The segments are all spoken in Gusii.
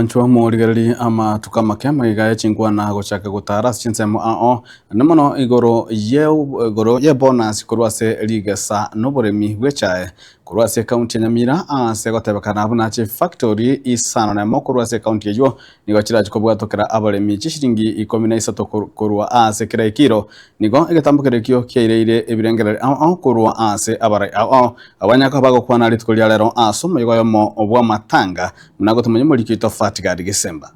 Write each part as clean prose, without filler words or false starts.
Inchwe morigererie amatuko amake amaiga ye chinkwana gochaka gotara ase chinsemo ao, naende mono igoro ye igoro y'ebonus korwa ase rigesa na oboremi bw'echae korwa ase ekaunti ya Nyamira ase gotebekana buna chifactori isano nemo korwa ase ekaunti eyio nigo chirachi kobwatokera abaremi chishilingi ikomi na isato korwa ase kera ekiro. Nigo egetambokero ekio kiaireire ebirengererio ao ao korwa ase abarai ao ao abanyaka bagokwana rituko ria rero ase omoyega oyomo bw'amatanga Buna gotomanya omoriki oito Fatgad Gesemba.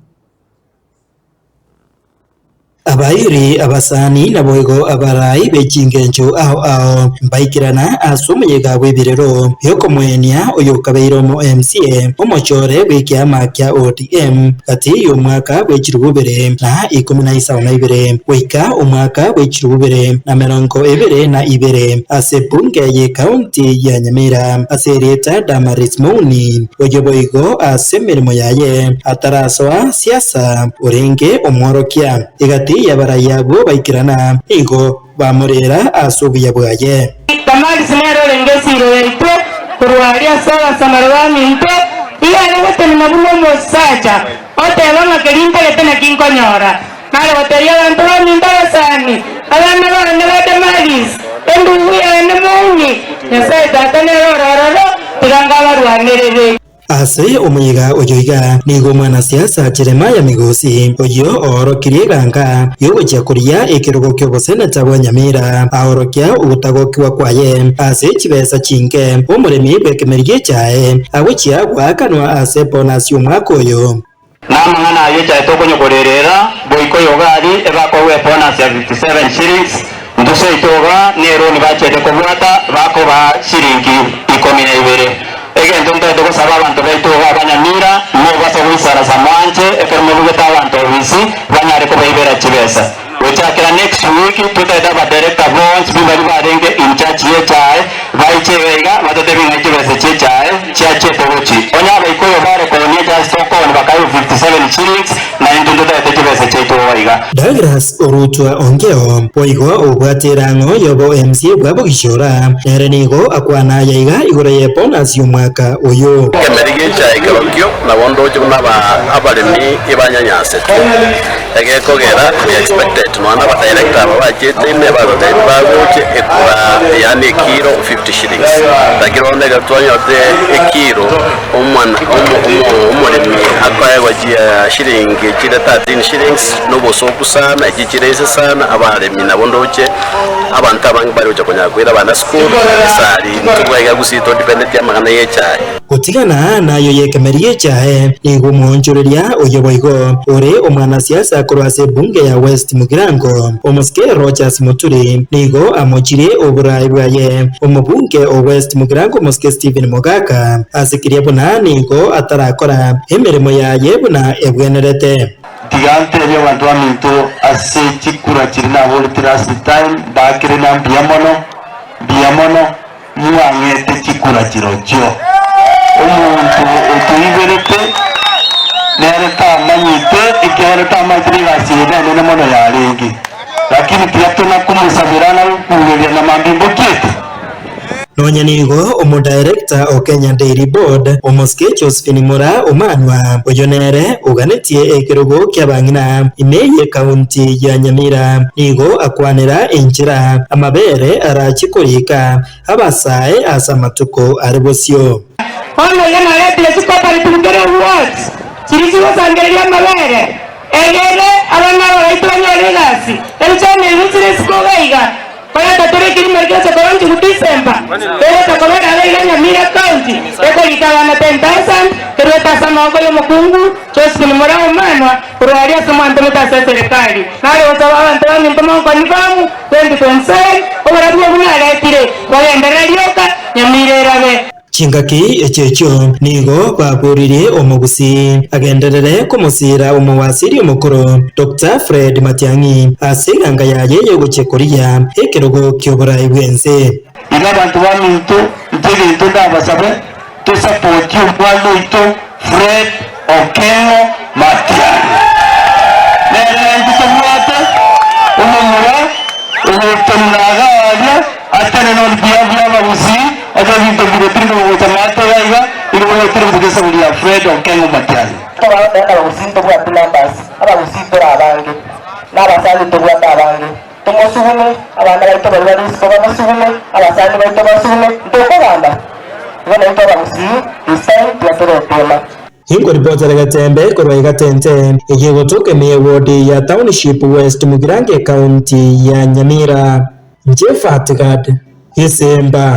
Abairi, abasani, naboigo abarai be chingencho ao ao mbaikerana ase omoyega bw'ebirero bi'okomoenia oyokabeire omo MCA omochore bw'ekiama kia ODM gati y'omwaka bwe chilifu ibere na ikomi na isano na ibere goika omwaka bwe chilifu ibere na merongo ebere na ibere ase ebunge y'ecounty ya Nyamira ase erieta Damaris Mouni. Oyio boigo ase emeremo yaye atarasoa siasa orenge omworokia. Egati y'abarai abwo baikirana, nigo bamorera ase obuya bwaye. Damaris nere orenge esiiro yaito korwa aria ase abasamaro baminto, igo are gotenena buna omosacha, oteba ng'a keria ntagete naki nkonyora. Nare gotebia abanto baminto abasani, abana baane ba Damaris, endugu yane mouni, Nyasae Tata nere ore ororo, tiga nkabarwanerere. Ase omoyega oyo iga nigo omwanasiasa Jeremiah Migosi, oyio oorokirie eganga y'ogochia koria ekerogo ki'oboseneta bwa Nyamira, aorokia ogotagokigwa kwaye ase chibesa chinke omoremi bw'ekemeri gi'echae agochia goakanwa ase bonus y'omwaka oyo. Na amang'ana ayio echae tokonyokorerera, goika oyoga aria ebakoegwa ebonus ya 57 shillings, intwe seito iga neroni bachete kobwata bakobaa shilingi ikomi na ibere. Egento ntoete gosaba abanto baito iga abanyamira, mobasa goisarasa mwanche ekero mobegete abanto obisi banyare kobaibera chibesa. Gochakera next week totaete abadirector bonsi pi baria barenge in charge y'echae baiche iga iga batotebie ng'ai chibesa chi'echae chiachete gochi. Onye abaikoyo bare koonia echae ase tokooni bakaegwa 57 shillings na intwe ntotaete chibesa chiaito iga iga. Douglas Orutwa Ongeo, boigo obwate erang'o y'obo MC bwa Bogichora, nere nigo akwana aya iga igoro ye bonus y'omwaka oyo. Ekemeri gi'echae kerokio nabo ndoche buna abaremi ebanyanyasete. Egekogera we expected nonya na abadirector aba bachete ime bagotebi bagoche ekura yaani ekiro 50 shillings lakini bono ekero twanyorete ekiro omwana omo omo omoremi akoegwa chia shilingi chire 13 shillings na obosoku sana echi chire inse sana abaremi nabo ndoche abanto abange bare gocha konyara koira abana school esari intwe iga gusii todependeti amang'ana ya echae. Gotigana nayo y'ekemeri gi'echae, nigo omoonchoreria oyio boigo ore omwanasiasa korwa ase ebunge ya West Mugirango, omosike Rodgers Muturi, nigo amochirie oboraai bwaye omobunge o West Mugirango omosike Stephen Mogaka ase keria buna nigo atarakora emeremo yaye buna ebwenerete. Tiga ntebie abanto baminto ase chikura chiria naborete last time, mbakere na mbuya mono, mbuya mono. Mwang'ete chikura chirochio. Omonto otoiberete nere tamanyete, ekiagera tamanyete negasi eye nenene mono yarenge. Lakini tiga tona komosabera na gokureria na mambia mbokiete. Nonya nigo omodaerekta o Kenya Dairy Board, omosike Josephine Mura Omanwa, oyio nere oganetie ekerogo ki'abang'ina ime y'ekaunti ya Nyamira, nigo akwanera enchera amabere arachie korika abasae ase amatuko are bosio. Bono iga naretire chicooperative kera eward chiria chigosangereria amabere, egere abana aba baito banyore egasi. Ebichama ebi chire isiko iga iga. Koreta tore ekerimo ekio gocha koronchigwa December, kegocha kobera iga iga Nyamira County, ekorika abana 10,000, kerwete ase amaboko y'omokungu Josephine Murao Omanwa, korwa aria ase mwantomete ase eserekari. Nare gosaba abanto baminto mokonfirm 2027, oborabu obwo naretire, bogenderere rioka, Nyamira erabe. Chingaki echio echio nigo baboririe omogusii agenderere komosiira omowasiri omokoro Doctor Fred Matiang'i ase eganga yaye y'ogochia korigia ekerogo ki'oborai bw'ense. Iga abanto baminto, inche egento ndabasabe, tosapotie omwana oito Fred Okengo Matiang'i. Nere intwe tobwate omomura ogotenena iga aria, atenene on behalf y'abagusii, ase ebinto mbire tiri kogocha maate iga iga, nigo bogoetera obotuko esaburi ya Fred Okengo Matiang'i. Abagusii ntobwati numbers, Abagusii tore abange, na abasani ntobwate abange. Tomosugume, abana baito baria bare isiko bamosugume, abasani baito basugume, ntokogamba. Igo naintwe Abagusii this time tiga toretema. Inkoripotera Getembe korwa Igatente, eyio egotoka ime y'ewodi ya Township West Mugirango Ekaunti ya Nyamira. Inche Fatgad Gisemba.